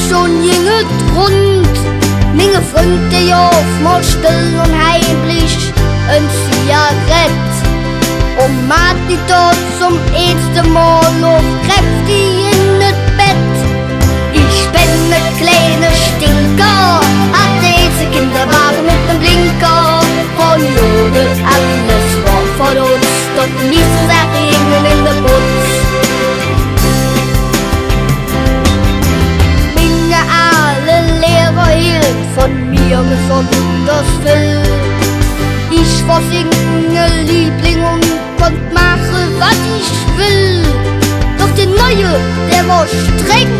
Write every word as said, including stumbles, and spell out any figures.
Schon ging et rund, minge Fründ, dä jauch mol stell un heimlich en Zigarett. Un maht mi do zom eetste Mol och kräftig en et Bett. Ich ben ne kleine Stinker, hatt eets e Kinderwage met nem Blinker. Von Jugend an, et wor von uns, doch nit ze sage, en de Putz. Minge aale Lehrer hilt von mir besonders vill. Ich wor singe Liebling un konnt maache, wat ich will. Doch dä Neue, dä wor streng,